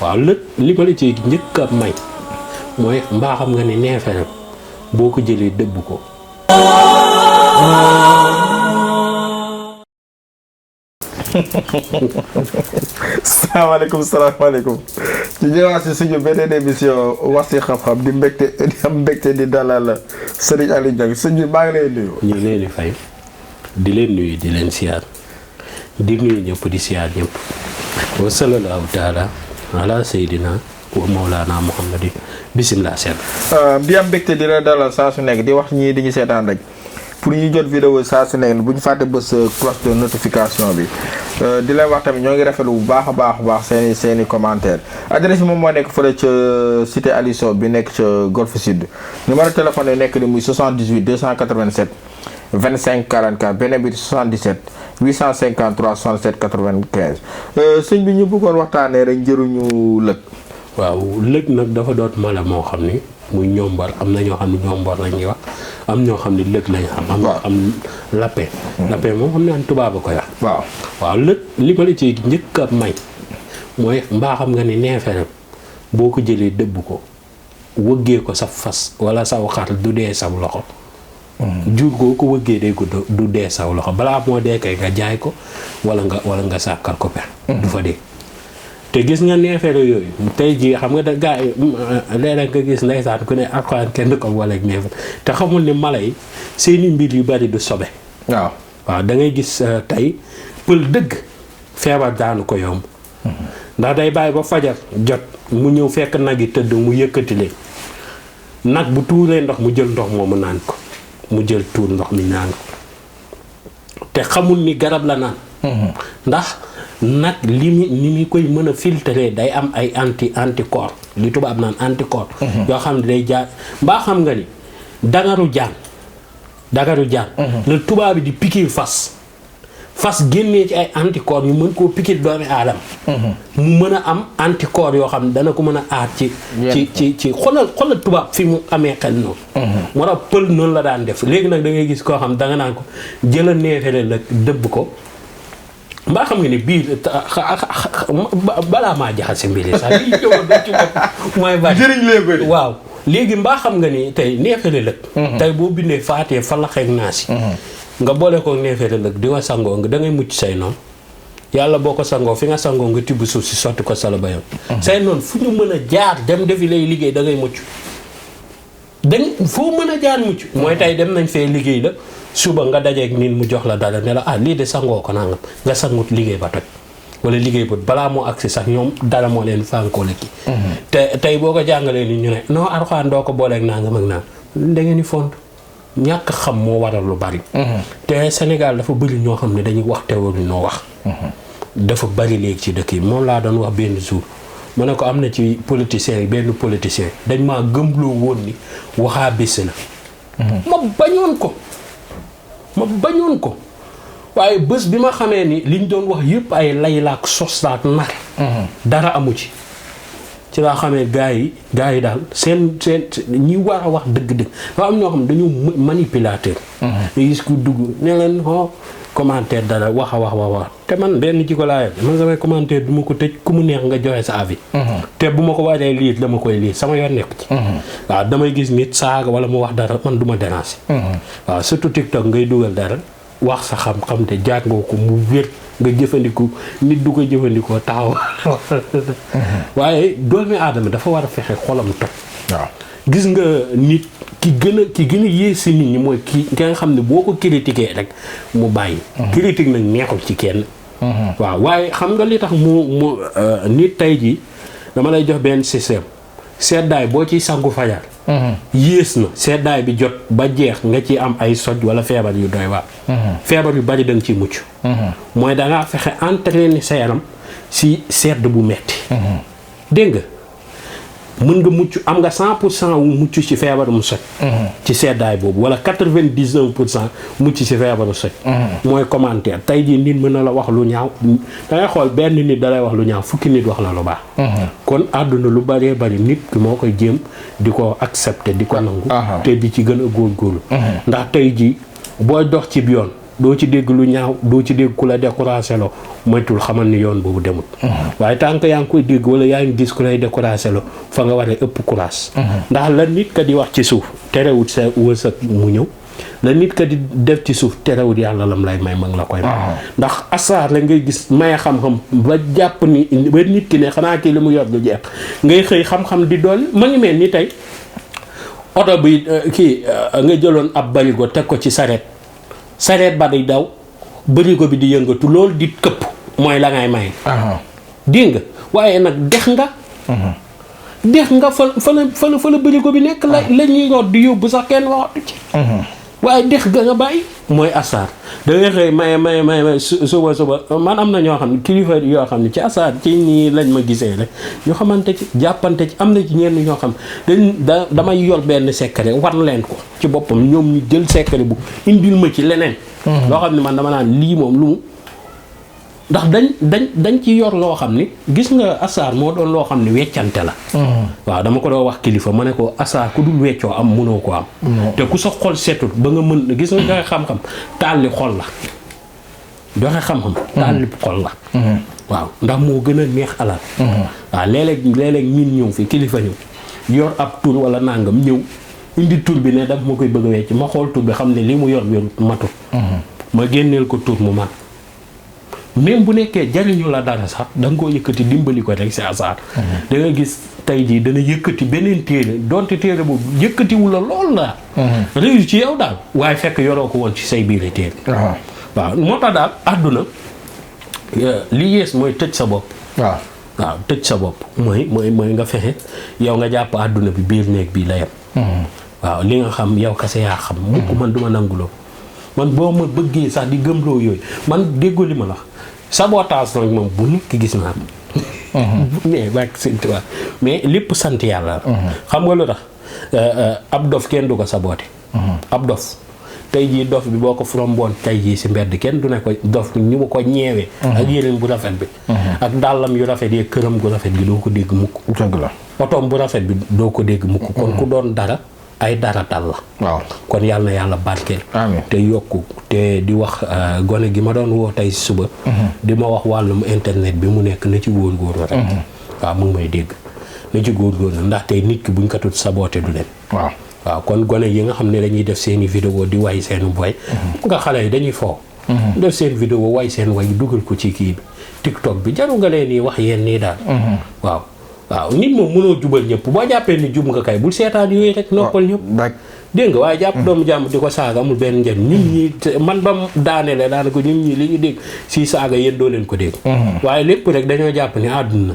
waaw lëg li ma la ci njëkk a may mooy mbaa xam nga ne neefere boo ko jëlee dëbb ko. salaamaaleykum ñu ñëwaat si suñu beneen émission wax si xam-xam di mbégte di dalal Serigne Aliou Niang sëñ bi maa ngi lay nuyu. ñu ngi leen di fay di leen nuyu di leen siyaar di nuyu ñëpp di siyaar ñëpp wa sallallahu taala ala seydina wa mawlana muhammadi bisimilah seet. di am mbégte di la dalal saa su nekk di wax ñii di ñu seetaan rek pour ñu jot vidéo saa su nekk bu ñu fàtte bës cloche de notification bi di leen wax tamit ñoo ngi rafetlu bu baax a baax seeni commentaire adresse bi moom moo nekk fële ca cité Aliou Sow bi nekk ca Golf Sud numéro téléphone yi nekk ni muy 78 287 25 44 beneen bi 77 853 67 95 sëñ bi ñu bëggoon waxtaanee rek njëriñu lëg. waaw lëg nag dafa doon mala moo xam ni muy ñombar am na ñoo xam ne ñombar la ñuy wax am ñoo xam ne lëg lañ xam. am ñoo xam lapin. lapin moom xam naa ne tubaab a koy wax. waaw lëg li ma la ci njëkk a may mooy mbaa xam nga ne neefere boo ko jëlee dëbb ko wëggee ko sa fas wala saw xar du dee saw loxo. jur goo ko wëggee day ko du dee saw loxo balaa moo dee kay nga jaay ko wala nga sàkkal ko per. du fa dee. te gis nga neefere yooyu tey jii xam nga da gaa yi léeg-léeg nga gis ndeysaan ku ne Alxuraan kenn du ko booleeg neefere te xamul ni mala yi seeni mbir yu bari du sobe. waaw da ngay gis tey pël dëgg feebar daanu ko yomb. ndax day bàyyi ba fajar jot mu ñëw fekk nag yi tëdd mu yëkkati leen nag bu tuuree ndox mu jël ndox moomu naan ko mu jël tuur ndox mi naan ko te xamul ni garab la naan. ndax nag ni muy koy mën a filtrer day am ay anticorps li tubaab naan anticorps. yoo xam ne day jaar mbaa xam nga ni dagaru jaan la tubaab bi di pikiir fas génnee ci ay anticorps yu mën koo pikiir doomi aadama mu mën a am anticorps yoo xam ne dana ko mën a aar ci xoolal tubaab fi mu amee xel noonu. moo tax pël noonu la daan def léegi nag da ngay gis koo xam danga naan ko jëla neefere la dëbb ko. mbaa xam nga ni bii balaa maa jaxase mbiri sax lii ñëwoon ci bopp mooy bari jëriñ leen bëri waaw léegi mbaa xam nga ni tey neefere lëg tey boo bindee faatee falaxeek naasi nga boole ko neefere lëg di wa sangoo nga da ngay mucc say noonu yàlla boo ko sangoo fi nga sangoo nga tibb suuf si sotti ko sala ba yoon say noonu fu ñu mën a jaar dem defi lay liggéey da ngay mucc foo mën a jaar mucc mooy tey dem nañ fee liggéey la suba nga dajeeg nit mu jox la dara ne la lii de sangoo ko nangam nga sangut liggéey ba toj wala liggéey ba balaa moo agsi sax ñoom dara moo leen fànkoo la ki te tey boo ko jàngalee ni ñu ne non Alxuraan doo ko booleeg nangam ak nangam da ngeen di fond ñàkk xam moo waral lu bari. te Sénégal dafa bëri ñoo xam ne dañuy wax te waruñu noo wax. dafa bari léegi ci dëkk yi moom laa doon wax benn jour ma ne ko am na ci politiciens yi benn politicien dañ maa gëmloo woon ni waxaa bés la. ma bañoon ko waaye bés bi ma xamee ni liñ doon wax yëpp ay lay la ak sos la ak nar. dara amu ci laa xamee gars yi daal seen ñi war a wax dëgg-dëgg dafa am ñoo xam ne dañu manipulateur. nga gis ku dugg ne leen commentaire dara wax te man benn jikko laa yor man samay commentaire du ma ko tëj ku mu neex nga joxe sa avis. te bu ma ko waree lii dama koy lii sama yoon nekk ci. waaw damay gis nit saaga wala mu wax dara man du ma déranger. waaw surtout TikTok ngay dugal dara wax sa xam-xam te jàngoo ko mu wér nga jëfandiku nit du ko jëfandikoo taxaw. waaye doomi aadama dafa war a fexe xolam toj. waaw gis nga nit ki gën a yées si nit ñi mooy ki nga xam ne boo ko critiquer rek mu bàyyi. critique nag neexul ci kenn. waaw waaye xam nga li tax mu nit tey jii dama lay jox benn système seddaay boo ciy sangu fajar. yées na seddaay bi jot ba jeex nga ci am ay soj wala feebar yu doy waar. feebar yu bari danga ciy mucc. mooy dangaa fexe entraîner sa yaram si sedd bu metti dégg nga mën nga mucc am nga 100% wu mucc ci feebaru soj. ci seddaay boobu wala 99% mucc ci feebaru soj. mooy commentaire tey jii nit mën na la wax lu ñaaw dangay xool benn nit dalay wax lu ñaaw fukki nit wax la lu baax. kon àdduna lu bëree bëri nit ki moo koy jéem di ko accepter di ko nangu. te di ci gën a góorgóorlu. ndax tey jii booy dox ci yoon doo ci dégg lu ñaaw doo ci dégg ku la découragé lo moytul xamal ni yoon boobu demut waaye tant que yaa ngi koy dégg wala yaa ngi gis ku lay découragé lo fa nga war a ëpp courage ndax la nit ka di wax ci suuf terewut sa wërsëg mu ñëw la nit ka di def ci suuf terewut yàlla lam lay may mag la koy may ndax asaar la ngay gis maye xam-xam ba jàpp ni ba nit ki ne xanaa kii li mu yor du jeex ngay xëy xam-xam di dolli ma ngi mel ni tey oto bi kii nga jëloon ab barigo teg ko ci sareet ba di daw barigo bi di yëngatu loolu di këpp mooy la ngay may dégg nga waaye nag dex nga fa la barigo bi nekk la ñuy root di yóbbu sax kenn waxatu ci waaye dex ga nga bàyyi mooy asaar da ngay xëy may suba man am na ñoo xam ne kilifa yoo xam ne ci asaar ci nii lañ ma gisee rek ñu xamante ci jàppante ci am na ci ñenn ñoo xam damay yor benn secret war leen ko ci boppam ñoom ñu jël secret bu indil ma ci leneen loo xam ne man dama naan lii moom lu mu ndax dañ ci yor loo xam ni gis nga asaar moo doon loo xam ne weccante la waaw dama ko doon wax kilifa ma ne ko asaar ku dul weccoo am mënoo ko am te ku sa xol setul ba nga mën gis nga joxe xam-xam tàlli xol la joxe xam-xam tàlli xol la waaw ndax moo gën a neex alal waaw léeg-léeg miin ñëw fi kilifa ñëw yor ab tur wala nangam ñëw indi tur bi ne daf ma koy bëgg a wecc ma xool tur bi xam ne li mu yor matul ma génneel ko tur mu mat même bu nekkee jariñu la dara sax da nga koo yëkkati dimbali ko rek si asaar da nga gis tey jii dana yëkkati beneen téere donte téere boobu yëkkatiwu la lool la réew ci yow daal waaye fekk yoroo ko woon ci say biir téere waaw moo tax daal àdduna li yées mooy tëj sa bopp waaw tëj sa bopp mooy nga fexe yow nga jàpp àdduna bi biir néeg bii la yem waaw li nga xam yow kase yaa xam mukk man duma nanguloo man boo ma bëggee sax di gëmloo yooyu man déggoo li ma la sabotage nag moom bu nekk gis naa mais mais lépp sant yàlla xam nga lu tax ab dof kenn du ko saboté ab dof tey jii dof bi boo ko fromboon tey jii si mbedd kenn du ne ko dof ñu ma ko ñeewee ak yéreem bu rafet bi ak dàllam yu rafet yi këram gu rafet gi doo ko dégg mukk dëgg la otoom bu rafet bi doo ko dégg mukk kon ku doon dara ay dara dal la waaw kon yàlla na yàlla barkeel te yokku te di wax gone gi ma doon woo tey suba di ma wax wàllum internet bi mu nekk na ci góorgóorlu rek waaw mu ngi may dégg na ci góorgóorlu ndax tey nit ki buñ ko tut saboote du dem waaw kon gone yi nga xam ne dañuy def seeni vidéo di way seenu boy nga xale yi dañuy foo def seen vidéo way seen way dugal ko ci kii bi TikTok bi jaru nga leen nii wax yéen nii daal waaw nit moom mënoo jubal ñëpp boo jàppee ni jub nga kay bul seetaan yooyu rek noppal ñëpp dégg nga waaye jàpp doomu jàmm di ko saaga amul benn njëriñ nit ñi man ba daanele daanaka nit ñi li ñu dégg si saaga yéen doo leen ko dégg waaye lépp rek dañoo jàpp ni àdduna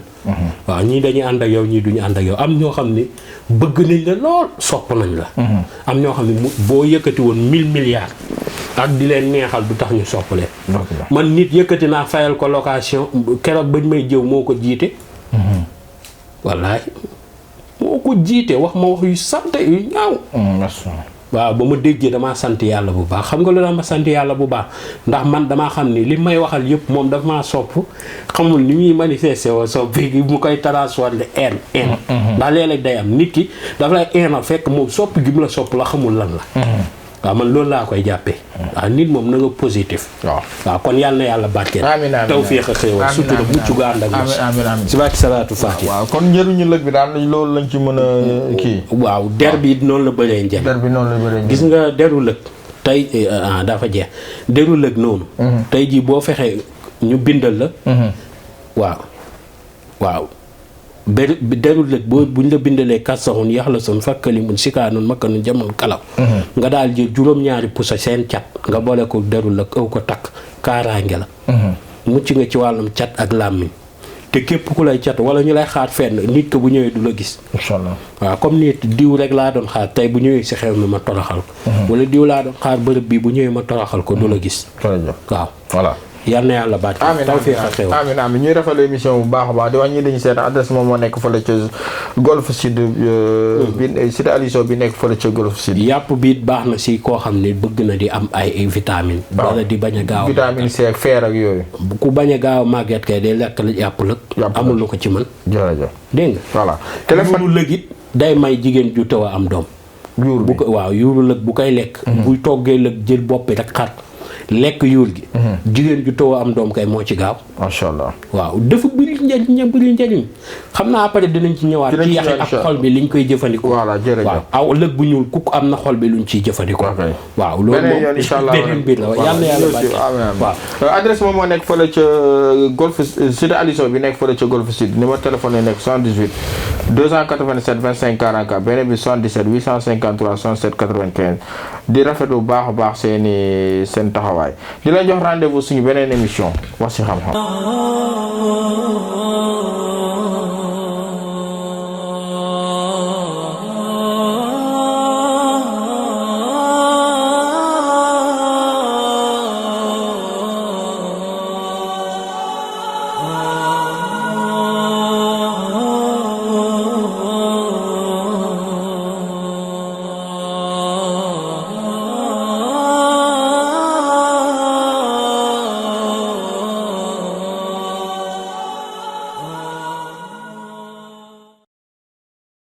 waaw ñii dañuy ànd ak yow ñii duñu ànd ak yow am ñoo xam ne bëgg nañ la lool sopp nañ la am ñoo xam ne boo yëkkati woon 1000 milliards ak di leen neexal du tax ñu sopp leen man nit yëkkati naa fayal ko location keroog bañ may jëw moo ko jiite wallaay moo ko jiite wax ma wax yu sant yu ñaaw waaw ba ma déggee damaa sant yàlla bu baax xam nga lu tax ma sant yàlla bu baax ndax man damaa xam ni li may waxal yëpp moom dafa maa sopp xamul ni muy manifesté woo sopp bi mu koy transformé en ndax léeg-léeg day am nit ki dafa lay eenal fekk moom sopp gi mu la sopp la xamul lan la waaw man loolu laa koy jàppee waaw nit moom na nga positif waaw kon yàlla na yàlla barkeel tawfeex a xéewal surtout nag mucc gu ànd ak mos si baati salaatu faatiha waaw kon njëriñu lëg bi daal loolu lañ ci mën a kii waaw der bi noonu la bëree njëriñ der bi noonu la bëree njëriñ gis nga deru lëg tey dafa jeex deru lëg noonu tey jii boo fexee ñu bindal la waaw derul lëg buñ la bindalee kasaxun yax la son fakkali mun sikaanun makkanun jamono kalaw nga daal jël juróom-ñaari pusa seen cat nga boole ko derul lëg aw ko takk kaaraange la mucc nga ci wàllum cat ak làmmiñ te képp ku lay cat wala ñu lay xaar fenn nit ko bu ñëwee du la gis inshallah waaw comme nit diw rek laa doon xaar tey bu ñëwee si xew mi ma toroxal ko wala diw laa doon xaar bërëb bi bu ñëwee ma toroxal ko du la gis waaw voilà yal na yàlla baat tawfiq ak xew amiin ñuy rafetlu émission bu baax a baax di wax ñi dañu seet adresse moom moo nekk fële ca Golf Sud bi Cité Aliou Sow bi nekk fële ca Golf Sud yàpp bi baax na si koo xam ne bëgg na di am ay vitamine wala di bañ a gaaw vitamine C ak fer ak yooyu ku bañ a gaaw màgget kay day lekk la yàpp lëg amul lu ko ci mën jërëjëf dégg nga voilà téléphone lëg it day may jigéen ju taw a am doom yuur bu ko waaw yuuru lëg bu koy lekk buy toggee lëg jël bopp bi rek xar lekk yuur gi. jigéen ju taw am doom kay moo ci gaaw. macha allah. waaw dafa bëri njariñ xam naa après dinañ ci ñëwaat. ci yaxi ak xol bi liñ koy jëfandikoo. voilà jërëjëf waaw aw lëg bu ñuul kuk am na xol bi luñ ciy jëfandikoo. waaw loolu beneen yoon incha allah beneen biir la yàlla bàcce. waaw adresse moom moo nekk fële ca Golf Cité Alisson bi nekk fële ca Golf Sud numéro téléphone yi nekk 78 287 25 44 beneen bi 77 853 67 95 di rafetlu bu baax a baax seen taxawaay di leen jox rendez-vous suñu beneen émission wax ci xam-xam.